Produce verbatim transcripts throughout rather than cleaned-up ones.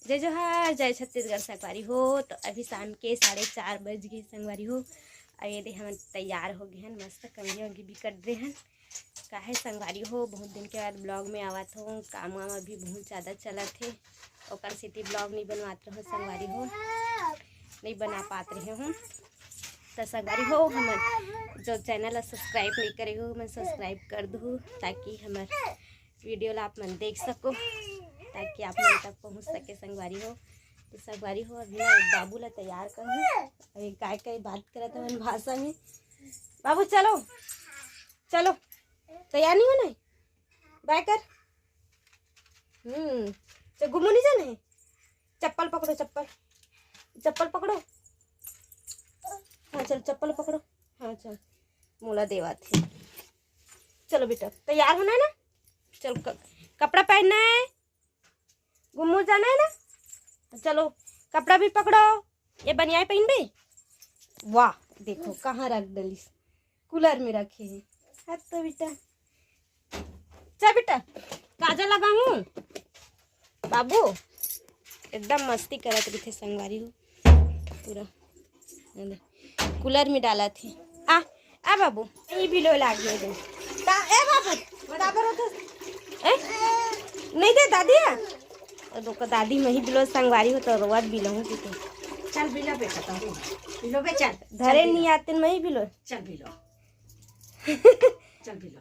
जय जोहार, जय छत्तीसगढ़ संगवारी हो। तो अभी शाम के साढ़े चार बज गए संगवारी हो। अब ये दे हमन तैयार हो गए हैं, मस्त कंघी वंघी भी कट दे हैं। काहे संगवारी हो, बहुत दिन के बाद ब्लॉग में आवत हो, काम वाम अभी बहुत ज़्यादा चलत हे, ओकर सेती ब्लॉग नहीं बनवात रहो संगवारी हो, नहीं बना पात रहे हूँ। तो संगवारी हो, हमर जो चैनल ला सब्सक्राइब नहीं करे हो, मन सब्सक्राइब कर दू, ताकि हमर वीडियो ला आप मन देख सको, ताकि आप मन तक पहुँच सके संगवारी हो। तो संगवारी हो, अभी ना एक बाबू ला तैयार करूँ, अभी काय काय बात करत हवन भाषा में। बाबू चलो, चलो, तैयार नहीं होना है, बाय कर। हम्म, तो गुमो नहीं जाना है। चप्पल पकड़ो, चप्पल, चप्पल पकड़ो। हाँ चल, चप्पल पकड़ो। हाँ चल, मोला देवा थे। चलो बेटा, तैयार होना है ना? चल, क-, कपड़ा पहनना है, गुमो जाना है ना? चलो, कपड़ा भी पकड़ो। ये बनियाई पहनबे? वाह, देखो कहाँ रख डलिस, कूलर में रखे हैं। हाँ तो बेटा, चल बेटा, काजल लगाऊं? बाबू एकदम मस्ती करत रहिथे संगवारी हो, पूरा कूलर में डालत हे। आ, आ बाबू, ई बिलो लागे दे। का, ए बाबू, बराबर होत हे। ए, नहीं दे दादी, आ। और ओकर दादी मही बिलो संगवारी हो तो रोवत बिलो हूँ कि चल बिलो बेटा, तो बिलो बे, चल, धरे चल बिलो। नहीं आते मही बिलो। चल बिलो। चल बिलो।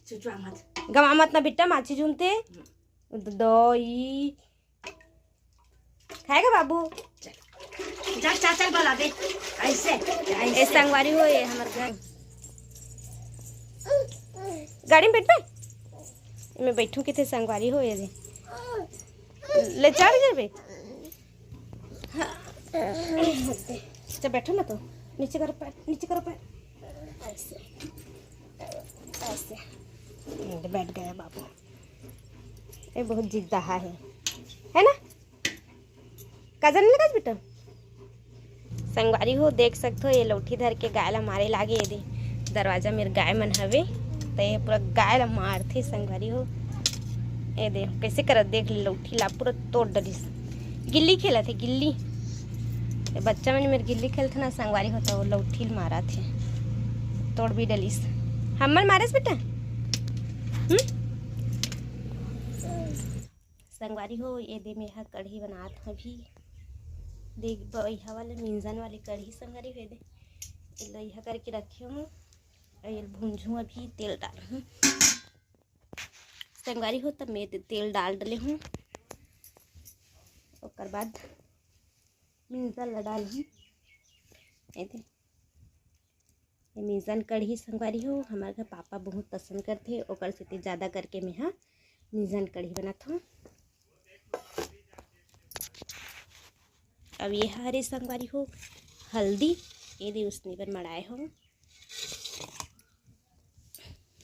चुचुआ मत। गवा मत ना बेटा, माची झूमते। हम्म। दो ई खाएगा बाबू? चल। जा, चाचा बोला दे। ऐसे, ऐसे। ए संगवारी हो, ये हमर घर। गाड़ी में बैठ पे? मैं बैठूं किथे संगवारी हो, ये दे। ले चढ़ जेबे। चल बैठो ना तो। नीचे करो पैर, नीचे करो पैर। ऐसे, ऐसे। ये बैठ गया बाबू। ये बहुत जिद्दा है, है ना? काजल नहीं लगा बेटा? संगवारी हो, देख सकत हो, ये लौठी धर के गाय ला मारे लागे। ये दे, दरवाजा मेर गाय मन हवे, तो ये पूरा गाय ला मारथे संगवारी हो। ये दे, कैसे करत, देख ले, लौठी ला पूरा तोड़ डलिस। गिल्ली खेलत हे, गिल्ली। ये बच्चा मन मेर गिल्ली खेलथे ना संगवारी हो, तो लौठी ल मारत हे, तोड़ भी डलिस। हमन मारेस बेटा? हम्म? संगवारी हो, ये दे मेहा कढ़ी बनात हूँ अभी। देख, बइहा वाले, मिंजन वाली कढ़ी संगवारी हो, ये दे। ये लोइहा करके रखे हूँ, और ये भूंजू अभी, तेल डालहूँ। संगवारी हो, तब मैं ते-, तेल डाल डले हूँ। ओकर बाद मिंजन ला डालहूँ। ये दे, ये मिंजन कढ़ी संगवारी हो, हमारे घर पापा बहुत पसंद करथे, ओकर सेती ज़्यादा करके मेहा मिंजन कढ़ी बनात हूँ। अब ये हरे संगवारी हो हल्दी, ये दे उसने बर मड़ाए हो।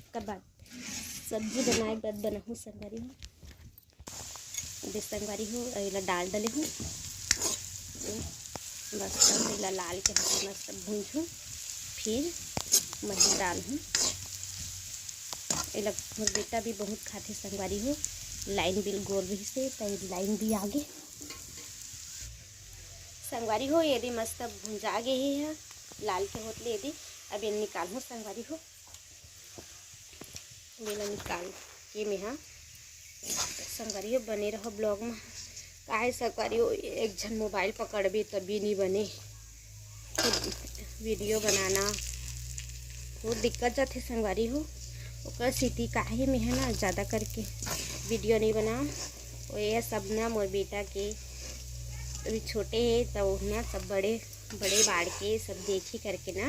ओकर बाद सब्जी बनाए बर बनाहूँ संगवारी हो। दे संगवारी हो, एला डाल डले हूँ। बस अब एला लाल के हाथे मस्त भूंजहूँ, फिर मही डालहूँ। एला मोर बेटा भी बहुत खाथे संगवारी हो। लाइन बिल गोल रहिस हे, त लाइन भी आगे। संगवारी हो, ये दे मस्त भुंजा गे हे ह, लाल के होत ले ये दे। अब ये निकालहूँ संगवारी हो। ये ला निकाल के मेहा संगवारी हो बने रहो ब्लॉग में। काहे संगवारी हो, एक झन मोबाइल पकड़बे तभी नहीं बने, वीडियो बनाना बहुत दिक्कत जाथे संगवारी हो। ओकर सेती काहे मेहा ना ज़्यादा करके वीडियो नहीं बनाओ। और ये सब ना मोर बेटा के अभी छोटे हे, तो ना सब बड़े बड़े बाढ़ के सब देखी करके ना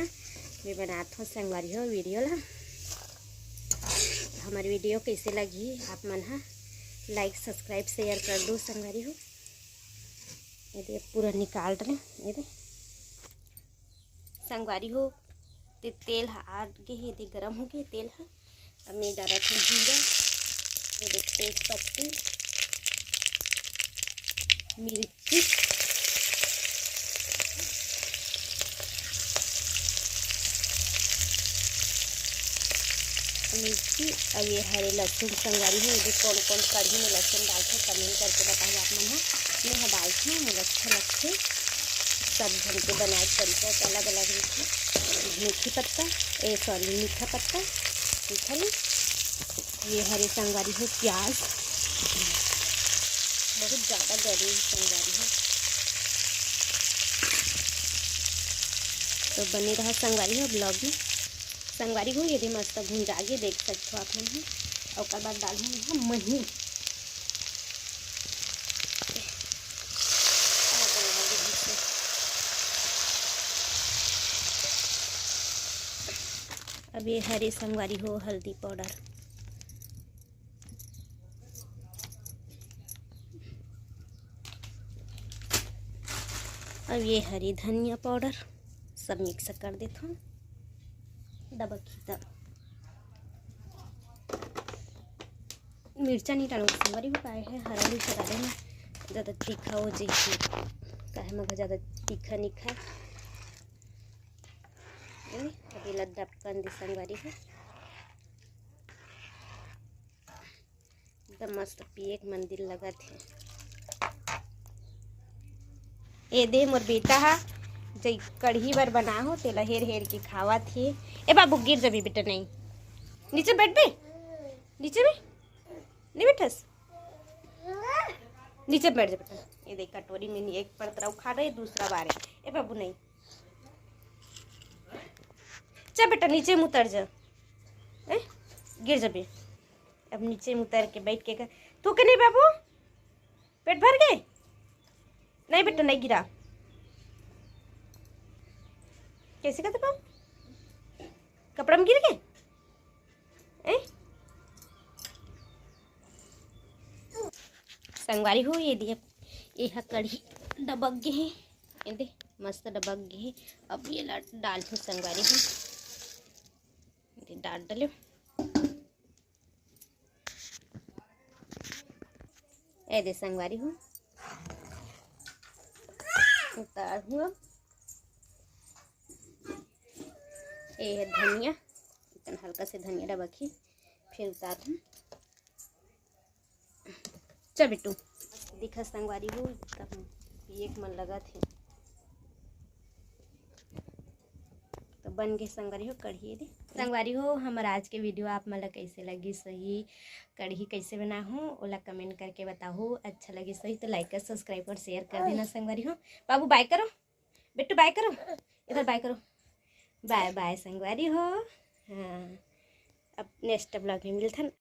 मैं बनात हूँ संगवारी हो वीडियो ला। हमारी वीडियो कैसे लगी आप मन हा लाइक सब्सक्राइब शेयर कर दो संगवारी हो। ये दे पूरा निकाल रहे, ये दे संगवारी हो। ते तेल ह आ गे हे, ये दे गरम हो गे तेल ह। अब मैं डालत हूँ जीरा, ये दे तेज पत्ती, मिर्ची, मिर्ची, अउ ये हरे लहसुन। संगवारी हो, एदे कौन कौन कढ़ी में लहसुन डालथे, comment करके बताओ आप मन ह। मैं ह डालथों, मोला अच्छा लगथे। सब झन के बनाए के तरीका अलग अलग रहिथे। मेथी पत्ता, ए sorry, मीठा पत्ता, मीठा नहीं। ये हरे संगवारी हो प्याज, बहुत ज़्यादा गर्मी हे संगवारी हो। तो बने रहा संगवारी हो vlog में। संगवारी हो, एदे मस्त भुंजा गे, देख सकथो आप मन ह। ओकर बाद डालहूँ मैं ह मही। अब ये हरे संगवारी हो हल्दी powder। अब ये हरी धनिया powder, सब mix कर देथों। दबक ही तब मिर्चा नहीं डालूँ संगवारी हो, काहे है हरा मिर्चा डाले ना, ज़्यादा तीखा हो जही, काहे मगर ज़्यादा तीखा नहीं खाए। ए, अब एला दबकन दे संगवारी हो। एकदम मस्त पिए के मन दिल लगत हे। एदे मोर बेटा हा जई कढ़ी बर बना हो, तेला हेर हेर के खावत हे। ए बाबू, गिर जबे बेटा, नहीं, नीचे बैठ बे, नीचे में नहीं बैठस, नीचे बैठ जा बेटा। एदे कटोरी में नहीं, एक परत रहा उखाड़ रहे, दूसरा बारे। ए बाबू, नहीं, चल बेटा, नीचे में उतर जा, ए, गिर जबे। अब नीचे में उतर के बैठ के कर, तू के नहीं बाबू, पेट भर गए? नहीं बेटा, नहीं गिरा। कैसे करते बाबू, कपड़ा में गिर गए? ए? संगवारी हो, एदे, ये ह कढ़ी डबक गे हे, एदे मस्त डबक गे हे। अब एला डालहूँ संगवारी हो, एदे डाल डले। एदे संगवारी हो, उतारहूँ अब। ए हे धनिया, इतन हल्का से धनिया डबक ही, फिर उतारहूँ। चल बिट्टू, दिखा संगवारी हो, एकदम पिए के मन लगत हे। तो बन गे संगवारी हो कढ़ी एदे। संगवारी हो, हमर आज के video आप मन ला कैसे लगिस होही, कढ़ी कैसे बनाहूँ, ओला comment करके बताहू। अच्छा लगिस होही तो like, subscribe और share कर देना संगवारी हो। बाबू bye करो, बिट्टू bye करो, इधर bye करो, bye bye संगवारी हो। हाँ, अब next vlog में मिलथन।